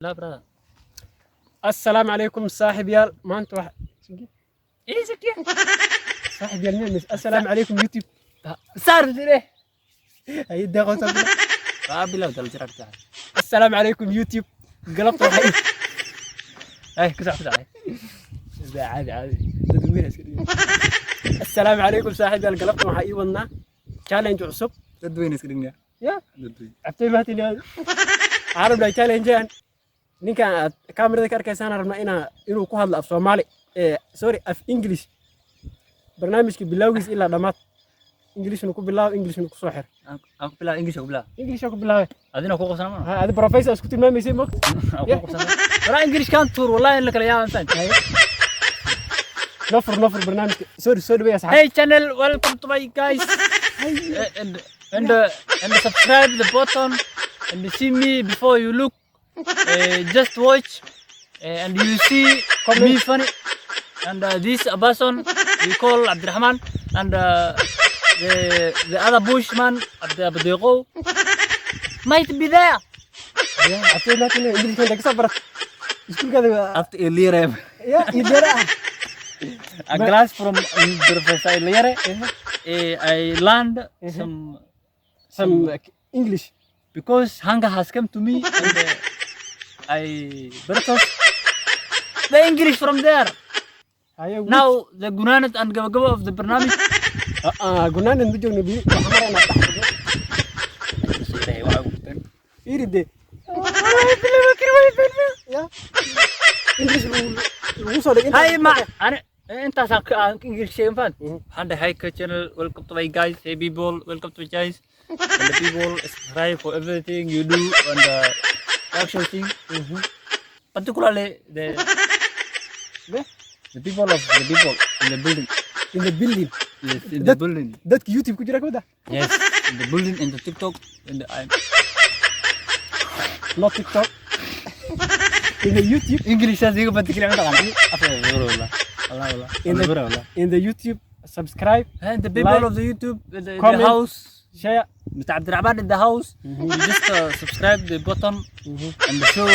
La, brother. Assalaamu calaykum, saaxiibyaal. Maanta wax Ii sakiya. Saaxiibyaal miya mise assalaamu calaykum YouTube? Saar dire. Hay deeqo sabila. Waa bilow dal jirarta. Assalaamu calaykum YouTube. Galabta waxay Ay, ku sax ku sax. Caadi caadi, dadweyne iska dhigay. Assalaamu calaykum, saaxiibyaal. Galabta waxaa ii wadnaa challenge cusub. Dadweyne iska dhigna. Ya. Dadweyne. Cabtay maatin waxaan rabnaa challenge-an ninkan aad kaamirada ka arkaysaan rabnaa inuu ku hadlo af Soomaali, sorry, af English, barnaamijka bilowgiis ilaa dhammaad. Englishna ku bilaabo, Englishna ku soo xir. Aan ku bilaw, English ku bilaw. English ku bilaabay. Adina ku qabsana ma? Ha, adi professor isku tilmaamaysay moogta. Aan ku qabsana. Wala English kan tuur, wallahi in la kala yaabaan fan. Nofur nofur barnaamijka. Sorry, soo dhaweey asxaab. Hey channel, welcome to my guys. And subscribe the button and see me before you look. Just watch and you see me funny. And this person we call Abdurrahman and the other bushman Abd Abdiqo might be there. Ya, cabtay maatin English kan ka soo barat iskuulkaada. After Ilire, ya idara. A class from Professor Ilire, I learned some some English. Because hunger has come to me and I brought the English from there. Haye. Now the gunaanad and gabagaba of the barnaamij. Gunaanan ma joogno bili, waxaan maraynaa dhaxda. Fiiri dee ya English lagu soo dhigay. Hay ma ana intaas aan English sheegin faan. Waxaan dhahay, "Hi channel, welcome to my guys. Hey people, welcome to my guys. And the people subscribe for everything you do on the actual thing. Particularly the people of the people in the building." In the building. Yes, in the building. Dadka YouTube ku jira kamid ah. Yes, in the building, in the TikTok, in the I'm Not TikTok, in the YouTube. English as iga particular ma taqaan. Afka wallah. Allah wallah. In the YouTube, subscribe. And the people like, of the YouTube, in the comment. House, share. Mr. Abdurrahman in the house, you just subscribe the button and show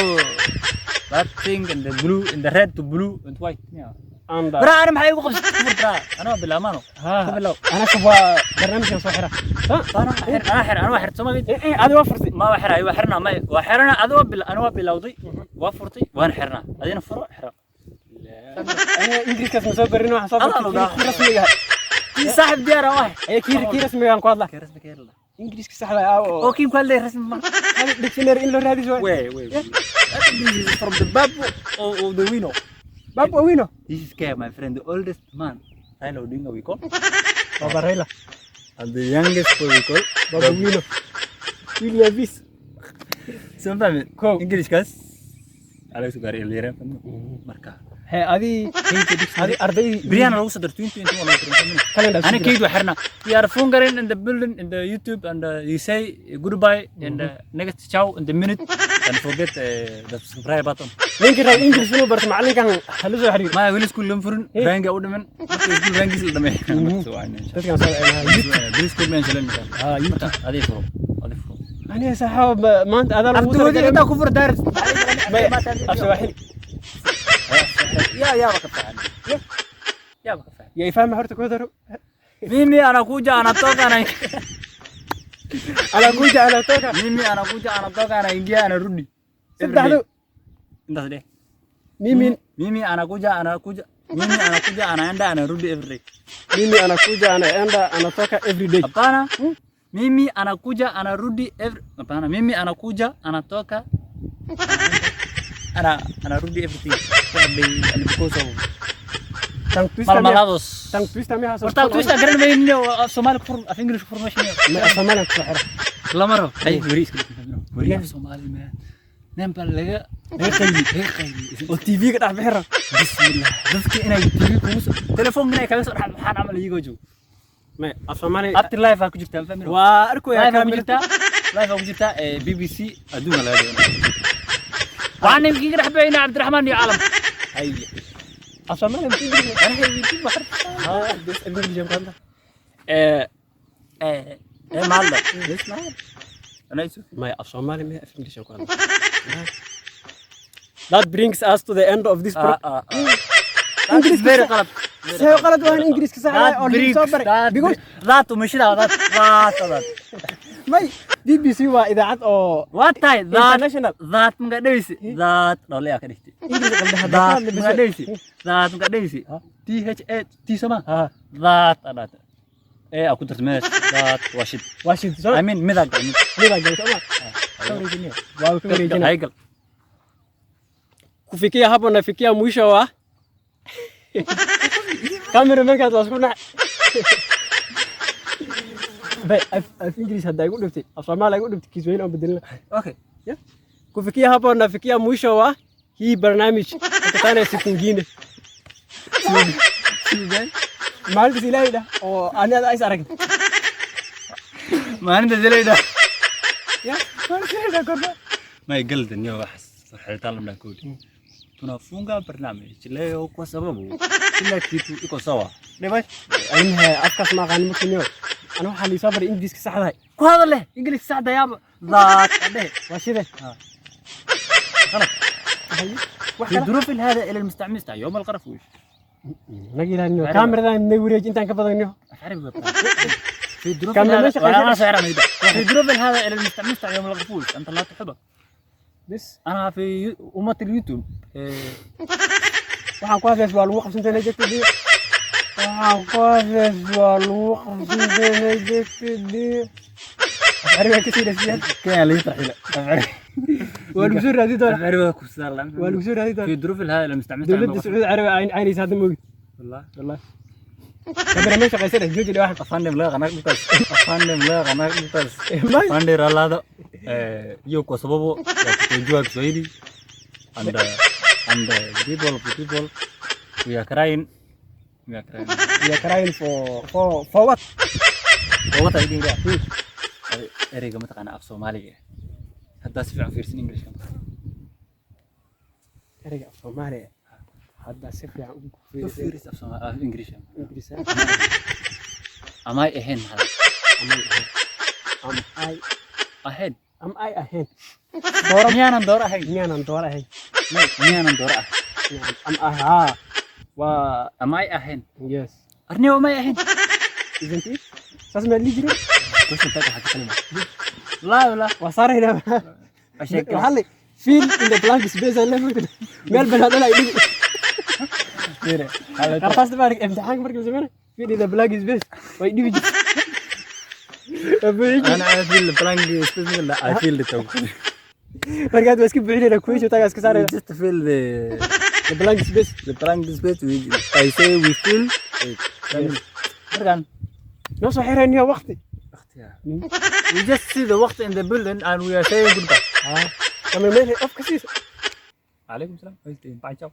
that thing and the blue and the red to blue and white. Yeah. And Bra, ana maxay ugu qabsatay kufur bra? Ana bilaamano. Ha. Ku bilow. Anaka waa barnaamijkan soo xira. Ha. Ana xir, ana xir, ana waa xir Soomaali. Eh eh, adi waa furtay. Ma waa xiray, waa xirna ma waa xirna adiga bil ana waa bilowday. Waa furtay, waan xirnaa. Adina furo, xira. Aniga Ingiriiskaas ma soo barin, waxaan soo Adaa bartay lagu kii dhahaa. Kii rasmiga ah. Kii saaxib diyaar ah. Ee kii rasmiga aan ku hadlaa. Kii rasmi kii la. Ingiriiska saxda ah oo Oo kii ku hadlay rasmi ma. Hadi dictionary in loo raadiso waay. Wait, wait, wait. This is from the Babu of the Wino. Babu Owino. This is Kaya, my friend, the oldest man. Raila Odinga we call. Baba Raila. And the youngest boy we call Babu Owino William Vis. Sometimes Ko. English kaas ala soo gaaray ilaa marka. He, adi adi arday. Brian lagu soo dar 2021 lagu daray. Calendar. Ana kayd waa xirna. We are fungering in the building in the YouTube and you say goodbye and next ciao in the minute and forget the subscribe button. Ninkii raba English inuu barto macallinkan hala soo xiriir. Ma weli school lama furin, rangi u dhiman. Marka school rangiis la dhameeyo. Dadkan soo wacayna. Weli school ma inshallah. Ha, YouTube. Marka adii furo. Adii furo. Aniga saaxiib maanta adaa lagu Abdi wadi intaa ku fur daar. Maya, af Sawaaxili. Ya ya ka fiican. Ya ka fiican. Yaa ifahma horta koo daro. Mimi anakuja, anatoka, ana Anakuja, anatoka. Mimi anakuja, anatoka, anaingia, anarudi. Saddexdu. Intaas dheh. Mimi. Mimi anakuja, anakuja, mimi anakuja, anaenda, anarudi every day. Mimi anakuja, anaenda, anatoka every day. Hapana. Mimi anakuja, anarudi every, hapana, mimi anakuja, anatoka, ana anarudi everything every day and because of Tongue twister miya? malmalados. Tongue twister miya? Horta twister garan mayno, af Soomaali ku fur, af English ku fur meesha. Ma af Soomaali ku soo xira. Lama rabo. Ay wari iska wari af Soomaali man. Nin baa laga qayli, laga qayli. Oo TV ga dhex bixi rab. Bismillah, dadka inay TV kugu soo telefoonka inay kaga soo dhex baxaan camal iyagoo joogo. Maya, af Soomaali. After live aa ku jirtaa, family. Waa arkaya Live aa ku kaamira. jirtaa, live aa ku jirtaa ee BBC adduunka laga doonayo. Waxaan idinkaga dhex baxaynaa Cabdiraxmaan iyo caalamka. Haya, af Soomaali ma English? Aniga YouTube wax. Ha, bes English ku hadla. Ee ee mahadla bes mahadla anaa isu. Maya, af Soomaali maya, af English ku hadla. That brings us to the end of this pro. That is very qalad. See qalad waan Ingiriiska saxaya oo liin soo baray because That umashida that that that. May BBC waa idaacad oo Waa tahay that. International. That mga dhaweysi that dhoolaya ka dhigtay. Ingiriis qaldan hadda That mga dhaweysi that mga dhaweysi T H A T sama that adhaata ee aku darta meesha that waa shid. Waa shid soo. I mean midaa gal mid. Midaa gal soo ma waa ka wareejina. Hay gal. Kufikia hapo nafikia mwisho wa cameramankaas waa isku nac bay af English hadda igu dhibtay, af Soomaali igu dhibtay, Kiswahili aan bedelina. Okay. Yeah. Kufikia hapo nafikia mwisho wa hii barnaamij. Tukutane siku nyingine. Maalintaas Ilaahay dhah oo ani ada is aragn. Maalinta zilayda. Ya, maalintaas Ilaahay dhah korna. May galdan yo waxaas xitaan lamna koodi. Tunafunga barnaamij leo kwa sababu kila kitu iko sawa. Dhibash. Aynaha afkaas ma aqaan markii ana waxaa lii soo baray Ingiriiska saxdahay. Ku hadal leh Ingiriis saxda yaaba that adhe. Waa shide. غلط. Wax في kale ظروف هذا الى المستعمل تاع يوم القرفوش. Naga ilaaliyo kaamiradan na wareej intaan ka badaniyo. عربي في ظروف كاميرا هذا ماشي خلينا- وانا سعر في ظروف هذا الى المستعمل تاع يوم القرفوش انت لا تحبه. Bes. انا في امه اليوتيوب إيه، Waxaan ku hadlays waa lagu qabsantay jirta diyo. Waxaan ku hadlays waa lagu qabsantay jirta diyo. Carabiga ka sii dhasiyaan. كان اللي يطرح له. Waa lagu soo raadi doonaa. عربي كسر. Waa lagu soo raadi doonaa. في ظروف هذا الى المستعمل تاع يوم Dowladda القرفوش. Sacuudi Carabiga caynaysa hadda moogi. والله. Wallahi kamera ma shaqaysan jooji wax. Afande mlaga qanaaq afande mlaga qanaaq dhulkaas. May. Afande ralaado hiyo kwa sababu ya kutojua Kiswahili and the people we are crying, we are crying. We are crying for what? Oo wata idin gaa ereyga ma taqaana af Soomaaliga haddaa si fiican fiirsan Englishka? Ereyga af Soomaaliga hadda si fiican ugu U fiirsan. Fiiris af Soomaali af Englishka. Ingiriis. Am I ahayn maxaa? Am I ahayn? Am I ahayn? Am I ahayn? Dooro miyaanan dooro ahayn? Miyaanan dooro ahayn? Miyaanan dooro ahayn? Am I haa waa. Am I ahayn? Yes. Arniyo am I ahayn? Isn't it? Saas maa dhihi jiray. Question tag waxaa ka kalima laa walaa. Waa saaraynaa. Sheeko. Waxaa la fill in the blank space aan leeyahay meel banaan ay dhigi. Mire. Qartaasta baa imtixaanka markii la sameynay fill in the blank space way dhibi jirtay. Waa buuxin jirtay. انا I feel the blank space. I feel the talk. Markaad waa iska buuxinayna question tag iska We saarayna. just feel the The blank space. The blank space. We I say we feel it. Markan noo soo xirayniyo waqti. We just see the waqti in the building and we are saying goodbye. Kama meel of ka siisa. عليكم السلام. Bye, ciao.